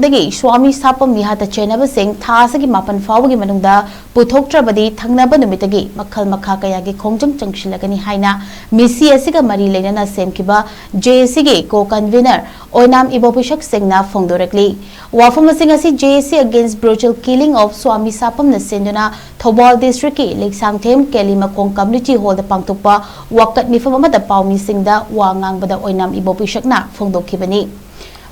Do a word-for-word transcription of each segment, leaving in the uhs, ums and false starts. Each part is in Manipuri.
ꯗꯒꯤ ꯁ꯭ꯋꯥꯃꯤ ꯁꯥꯄꯝ ꯃꯤꯍꯥꯠꯇ ꯆꯦꯟꯅꯕꯁꯤꯡ ꯊꯥ ꯑꯁꯤꯒꯤ ꯃꯥꯄꯟ ꯐꯥꯎꯕꯒꯤ ꯃꯅꯨꯡꯗ ꯄꯨꯊꯣꯛꯇ꯭ꯔꯕꯗꯤ ꯊꯪꯅꯕ ꯅꯨꯃꯤꯠꯇꯒꯤ ꯃꯈꯜ ꯃꯈꯥ ꯀꯌꯥꯒꯤ ꯈꯣꯡꯖꯪ ꯆꯪꯁꯤꯜꯂꯒꯅꯤ ꯍꯥꯏꯅ ꯃꯤꯁꯤ ꯑꯁꯤꯒ ꯃꯔꯤ ꯂꯩꯅꯅ ꯁꯦꯝꯈꯤꯕ ꯖꯦ ꯑꯦ ꯁꯤꯒꯤ ꯀꯣ ꯀꯟꯚꯤꯅꯔ ꯑꯣꯏꯅꯥꯝ ꯏꯕꯣꯕꯤꯁꯛ ꯁꯤꯡꯅ ꯐꯣꯡꯗꯣꯔꯛꯂꯤ꯫ ꯋꯥꯐꯝ ꯑꯁꯤꯡ ꯑꯁꯤ J A C against brutal killing of swami ꯁꯥꯄꯝꯅ ꯁꯦꯝꯗꯨꯅ ꯊꯧꯕꯥꯜ ꯗꯤꯁꯇ꯭ꯔꯤꯛꯀꯤ ꯂꯩꯁꯥꯡꯊꯦꯝ ꯀꯦꯂꯤ ꯃꯈꯣꯡ ꯀꯝꯌꯨꯅꯤꯇꯤ ꯍꯣꯜꯗ ꯄꯥꯡꯊꯣꯛꯄ ꯋꯥꯀꯠ ꯃꯤꯐꯝ ꯑꯃꯗ ꯄꯥꯎꯃꯤꯁꯤꯡꯗ ꯋꯥ ꯉꯥꯡꯕꯗ ꯑꯣꯏꯅꯥꯝ ꯏꯕꯣꯕꯤꯁꯛꯅ ꯐꯣꯡꯗꯣꯛꯈꯤꯕꯅꯤ꯫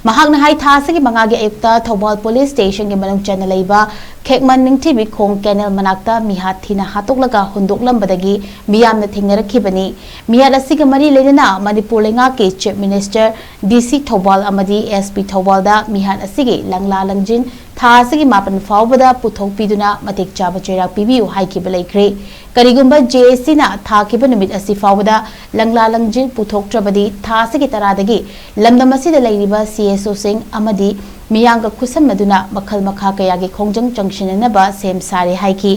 ꯃꯍꯥꯛꯅ ꯍꯥꯏ, ꯊꯥ ꯑꯁꯤꯒꯤ ꯃꯉꯥꯒꯤ ꯑꯌꯨꯛꯇ ꯊꯧꯕꯥꯜ ꯄꯨꯂꯤꯁ ꯁ꯭ꯇꯦꯁꯟꯒꯤ ꯃꯅꯨꯡ ꯆꯟꯅ ꯂꯩꯕ ꯈꯦꯛꯃꯟ ꯅꯤꯡꯊꯤꯕꯤ ꯈꯣꯡ ꯀꯦꯅꯦꯜ ꯃꯅꯥꯛꯇ ꯃꯤꯍꯥꯠ ꯊꯤꯅ ꯍꯥꯠꯇꯣꯛꯂꯒ ꯍꯨꯟꯗꯣꯛꯂꯝꯕꯗꯒꯤ ꯃꯤꯌꯥꯝꯅ ꯊꯦꯡꯅꯔꯛꯈꯤꯕꯅꯤ꯫ ꯃꯤꯍꯥꯠ ꯑꯁꯤꯒ ꯃꯔꯤ ꯂꯩꯅꯅ ꯃꯅꯤꯄꯨꯔ ꯂꯩꯉꯥꯛꯀꯤ Chief Minister, D C Thoubal ꯑꯃꯗꯤ S P ꯊꯧꯕꯥꯜꯗ ꯃꯤꯍꯥꯠ ꯑꯁꯤꯒꯤ ꯂꯪꯂꯥ ꯂꯪꯖꯤꯟ ꯊꯥ ꯑꯁꯤꯒꯤ ꯃꯥꯄꯟ ꯐꯥꯎꯕꯗ ꯄꯨꯊꯣꯛꯄꯤꯗꯨꯅ ꯃꯇꯤꯛ ꯆꯥꯕ ꯆꯩꯔꯥꯛ ꯄꯤꯕꯤꯌꯨ ꯍꯥꯏꯈꯤꯕ ꯂꯩꯈ꯭ꯔꯦ꯫ ꯀꯔꯤꯒꯨꯝꯕ J A Cꯅ ꯊꯥꯈꯤꯕ ꯅꯨꯃꯤꯠ ꯑꯁꯤ ꯐꯥꯎꯕꯗ ꯂꯪꯂꯥ ꯂꯪꯖꯤꯟ ꯄꯨꯊꯣꯛꯇ꯭ꯔꯕꯗꯤ ꯊꯥ ꯑꯁꯤꯒꯤ ꯇꯔꯥꯗꯒꯤ ꯂꯝꯗꯝ ꯑꯁꯤꯗ ꯂꯩꯔꯤꯕ C S Oꯁꯤꯡ ꯑꯃꯗꯤ ꯃꯤꯌꯥꯝꯒ ꯈꯨꯠꯁꯝꯅꯗꯨꯅ ꯃꯈꯜ ꯃꯈꯥ ꯀꯌꯥꯒꯤ ꯈꯣꯡꯖꯪ ꯆꯪꯁꯤꯟꯅꯅꯕ ꯁꯦꯝ ꯁꯥꯔꯦ ꯍꯥꯏꯈꯤ꯫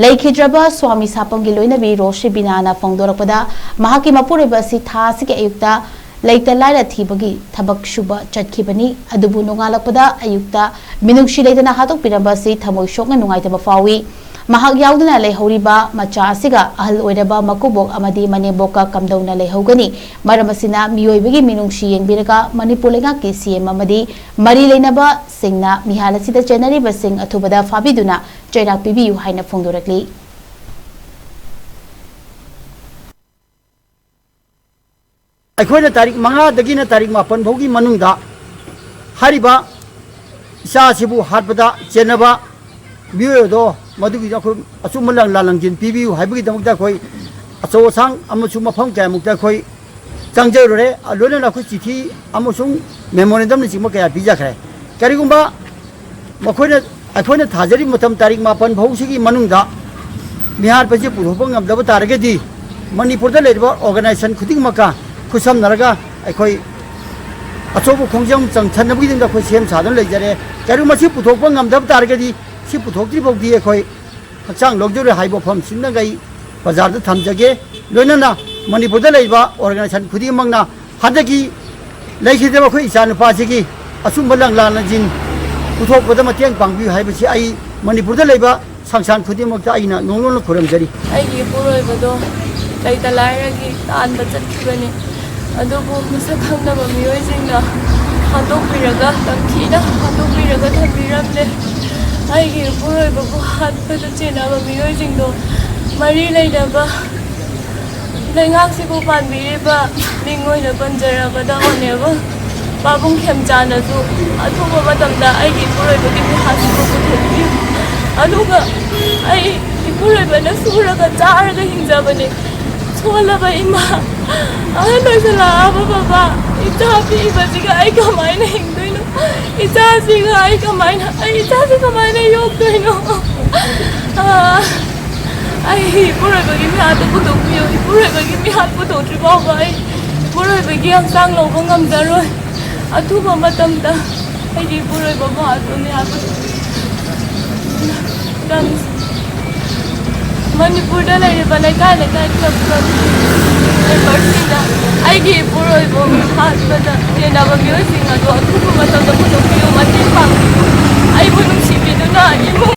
ꯂꯩꯈꯤꯗ꯭ꯔꯕ ꯁ꯭ꯋꯥꯃꯤ ꯁꯥꯄꯝꯒꯤ ꯂꯣꯏꯅꯕꯤ ꯔꯣꯁꯤ ꯕꯤꯅꯥꯅ ꯐꯣꯡꯗꯣꯔꯛꯄꯗ, ꯃꯍꯥꯛꯀꯤ ꯃꯄꯨꯔꯣꯏꯕ ꯑꯁꯤ ꯊꯥ ꯑꯁꯤꯒꯤ ꯑꯌꯨꯛꯇ ꯂꯩꯇ ꯂꯥꯏꯔ ꯊꯤꯕꯒꯤ ꯊꯕꯛ ꯁꯨꯕ ꯆꯠꯈꯤꯕꯅꯤ꯫ ꯑꯗꯨꯕꯨ ꯅꯣꯡꯉꯥꯜꯂꯛꯄꯗ ꯑꯌꯨꯛꯇ ꯃꯤꯅꯨꯡꯁꯤ ꯂꯩꯇꯅ ꯍꯥꯠꯇꯣꯛꯄꯤꯔꯝꯕ ꯑꯁꯤ ꯊꯃꯣꯏ ꯁꯣꯛꯅ ꯅꯨꯡꯉꯥꯏꯇꯕ ꯐꯥꯎꯏ꯫ ꯃꯍꯥꯛ ꯌꯥꯎꯗꯨꯅ ꯂꯩꯍꯧꯔꯤꯕ ꯃꯆꯥ ꯑꯁꯤꯒ ꯑꯍꯜ ꯑꯣꯏꯔꯕ ꯃꯀꯨꯕꯣꯛ ꯑꯃꯗꯤ ꯃꯅꯦꯝꯕꯣꯛꯀ ꯀꯝꯗꯧꯅ ꯂꯩꯍꯧꯒꯅꯤ? ꯃꯔꯝ ꯑꯁꯤꯅ ꯃꯤꯑꯣꯏꯕꯒꯤ ꯃꯤꯅꯨꯡꯁꯤ ꯌꯦꯡꯕꯤꯔꯒ ꯃꯅꯤꯄꯨꯔ ꯂꯩꯉꯥꯛꯀꯤ C M ꯑꯃꯗꯤ ꯃꯔꯤ ꯂꯩꯅꯕꯁꯤꯡꯅ ꯃꯤꯍꯥꯠ ꯑꯁꯤꯗ ꯆꯦꯟꯅꯔꯤꯕꯁꯤꯡ ꯑꯊꯨꯕꯗ ꯐꯥꯕꯤꯗꯨꯅ ꯆꯩꯔꯥꯛ ꯄꯤꯕꯤꯌꯨ ꯍꯥꯏꯅ ꯐꯣꯡꯗꯣꯔꯛꯂꯤ꯫ ꯑꯩꯈꯣꯏꯅ ꯇꯥꯔꯤꯛ ꯃꯉꯥꯗꯒꯤꯅ ꯇꯥꯔꯤꯛ ꯃꯥꯄꯟ ꯐꯥꯎꯒꯤ ꯃꯅꯨꯡꯗ ꯍꯥꯏꯔꯤꯕ ꯏꯆꯥ ꯑꯁꯤꯕꯨ ꯍꯥꯠꯄꯗ ꯆꯦꯟꯅꯕ ꯃꯤꯑꯣꯏ ꯑꯗꯣ ꯃꯗꯨꯒꯤꯗ ꯑꯩꯈꯣꯏ ꯑꯆꯨꯝꯕ ꯂꯪ-, ꯂꯥ ꯂꯪꯖꯤꯟ ꯄꯤꯕꯤꯌꯨ ꯍꯥꯏꯕꯒꯤꯗꯃꯛꯇ ꯑꯩꯈꯣꯏ ꯑꯆꯧ ꯑꯁꯥꯡ ꯑꯃꯁꯨꯡ ꯃꯐꯝ ꯀꯌꯥꯃꯨꯛꯇ ꯑꯩꯈꯣꯏ ꯆꯪꯖꯔꯨꯔꯦ꯫ ꯂꯣꯏꯅꯅ ꯑꯩꯈꯣꯏ ꯆꯤꯊꯤ ꯑꯃꯁꯨꯡ memorandumꯅꯆꯤꯡꯕ ꯀꯌꯥ ꯄꯤꯖꯈ꯭ꯔꯦ꯫ ꯀꯔꯤꯒꯨꯝꯕ ꯃꯈꯣꯏꯅ, ꯑꯩꯈꯣꯏꯅ ꯊꯥꯖꯔꯤꯕ ꯃꯇꯝ ꯇꯥꯔꯤꯛ ꯃꯥꯄꯟ ꯐꯥꯎꯁꯤꯒꯤ ꯃꯅꯨꯡꯗ ꯃꯤꯍꯥꯠꯄꯁꯤ ꯄꯨꯊꯣꯛꯄ ꯉꯝꯗꯕ ꯇꯥꯔꯒꯗꯤ ꯃꯅꯤꯄꯨꯔꯗ ꯂꯩꯔꯤꯕ organization ꯈꯨꯗꯤꯡꯃꯛꯀ ꯈꯨꯠꯁꯝꯅꯔꯒ ꯑꯩꯈꯣꯏ ꯑꯆꯧꯕ ꯈꯣꯡꯖꯪ ꯆꯪꯁꯟꯅꯕꯒꯤꯗꯃꯛꯇ ꯑꯩꯈꯣꯏ ꯁꯦꯝ ꯁꯥꯗꯨꯅ ꯂꯩꯖꯔꯦ꯫ ꯀꯔꯤꯒꯨꯝꯕ ꯃꯁꯤ ꯄꯨꯊꯣꯛꯄ ꯉꯝꯗꯕ ꯇꯥꯔꯒꯗꯤ ꯁꯤ ꯄꯨꯊꯣꯛꯇ꯭ꯔꯤ ꯐꯥꯎꯗꯤ ꯑꯩꯈꯣꯏ ꯍꯛꯆꯥꯡ ꯂꯧꯖꯔꯣꯏ ꯍꯥꯏꯕ ꯋꯥꯐꯝꯁꯤꯡꯗꯪ ꯑꯩ ꯕꯖꯥꯔꯗ ꯊꯝꯖꯒꯦ꯫ ꯂꯣꯏꯅꯅ ꯃꯅꯤꯄꯨꯔꯗ ꯂꯩꯔꯤꯕ organization ꯈꯨꯗꯤꯡꯃꯛꯅ ꯍꯟꯗꯛꯀꯤ ꯂꯩꯈꯤꯗꯕ ꯑꯩꯈꯣꯏ ꯏꯆꯥꯅꯨꯄꯥꯁꯤꯒꯤ ꯑꯆꯨꯝꯕ ꯂꯥꯟꯖꯤꯟ ꯄꯨꯊꯣꯛꯄꯗ ꯃꯇꯦꯡ ꯄꯥꯡꯕꯤꯌꯨ ꯍꯥꯏꯕꯁꯤ ꯑꯩ ꯃꯅꯤꯄꯨꯔꯗ ꯂꯩꯕ ꯁꯪꯁꯊꯥꯟ ꯈꯨꯗꯤꯡꯃꯛꯇ ꯑꯩꯅ ꯅꯣꯡꯅꯣꯡꯅ ꯈꯨꯔꯨꯝꯖꯔꯤ꯫ ꯑꯩꯒꯤ ꯏꯄꯨꯔꯣꯏꯕꯗꯣ ꯂꯩꯇ ꯂꯥꯏꯔꯒꯤ ꯇꯥꯟꯕ ꯆꯠꯈꯤꯕꯅꯤ꯫ ꯑꯗꯨꯕꯨ ꯃꯁꯛ ꯈꯪꯗꯕ ꯃꯤꯑꯣꯏꯁꯤꯡꯅ ꯍꯥꯠꯇꯣꯛꯄꯤꯔꯒ, ꯇꯝꯊꯤꯅ ꯍꯥꯠꯇꯣꯛꯄꯤꯔꯒ ꯊꯝꯕꯤꯔꯝꯂꯦ꯫ ꯑꯩꯒꯤ ꯏꯄꯨꯔꯣꯏꯕꯕꯨ ꯍꯥꯠꯄꯗ ꯆꯦꯟꯅꯕ ꯃꯤꯑꯣꯏꯁꯤꯡꯗꯣ ꯃꯔꯤ ꯂꯩꯅꯕ ꯂꯩꯉꯥꯛꯁꯤꯕꯨ ꯄꯥꯟꯕꯤꯔꯤꯕ ꯃꯤꯡ ꯑꯣꯏꯅ ꯄꯟꯖꯔꯕꯗ Honourable ꯄꯥꯕꯨꯡ ꯈꯦꯝꯆꯥꯟꯅꯁꯨ ꯑꯊꯨꯕ ꯃꯇꯝꯗ ꯑꯩꯒꯤ ꯏꯄꯨꯔꯣꯏꯕꯒꯤ ꯃꯤꯍꯥꯠꯁꯤꯕꯨ ꯄꯨꯊꯣꯛꯄꯤꯌꯨ꯫ ꯑꯗꯨꯒ ꯑꯩ ꯏꯄꯨꯔꯣꯏꯕꯅ ꯁꯨꯔꯒ ꯆꯥꯔꯒ ꯍꯤꯡꯖꯕꯅꯤ꯫ ꯁꯣꯜꯂꯕ ꯏꯃꯥ, ꯑꯍꯟ ꯑꯣꯏꯁꯜꯂꯛꯑꯕ ꯕꯕꯥ, ꯏꯆꯥ ꯄꯤꯛꯏꯕꯁꯤꯒ ꯑꯩ ꯀꯃꯥꯏꯅ ꯍꯤꯡꯗꯣꯏꯅꯣ? ꯏꯆꯥꯁꯤꯒ ꯑꯩ ꯀꯃꯥꯏꯅ, ꯑꯩ ꯏꯆꯥꯁꯤ ꯀꯃꯥꯏꯅ ꯌꯣꯛꯇꯣꯏꯅꯣ? ꯑꯥ, ꯑꯩ ꯏꯄꯨꯔꯣꯏꯕꯒꯤ ꯃꯤꯍꯥꯠꯇꯨ ꯄꯨꯊꯣꯛꯄꯤꯌꯨ꯫ ꯏꯄꯨꯔꯣꯏꯕꯒꯤ ꯃꯤꯍꯥꯠ ꯄꯨꯊꯣꯛꯇ꯭ꯔꯤ ꯐꯥꯎꯕ ꯑꯩ ꯏꯄꯨꯔꯣꯏꯕꯒꯤ ꯍꯛꯆꯥꯡ ꯂꯧꯕ ꯉꯝꯖꯔꯣꯏ꯫ ꯑꯊꯨꯕ ꯃꯇꯝꯗ ꯑꯩꯒꯤ ꯏꯄꯨꯔꯣꯏꯕ ꯃꯍꯥꯛꯇꯨ ꯃꯤꯍꯥꯠ ꯄꯨꯊꯣꯛꯄꯤꯌꯨ꯫ ꯃꯅꯤꯄꯨꯔꯗ ꯂꯩꯔꯤꯕ ꯂꯩꯀꯥꯏ ꯂꯩꯀꯥꯏ club club memberꯁꯤꯡꯅ ꯑꯩꯒꯤ ꯏꯄꯨꯔꯣꯏꯕ ꯍꯥꯠꯄꯗ ꯆꯦꯟꯅꯕ ꯃꯤꯑꯣꯏꯁꯤꯡ ꯑꯗꯨ ꯑꯊꯨꯕ ꯃꯇꯝꯗ ꯄꯨꯊꯣꯛꯄꯤꯌꯨ, ꯃꯇꯦꯡ ꯄꯥꯡꯕꯤꯌꯨ꯫ ꯑꯩꯕꯨ ꯅꯨꯡꯁꯤꯕꯤꯗꯨꯅ ꯏꯃꯨꯡ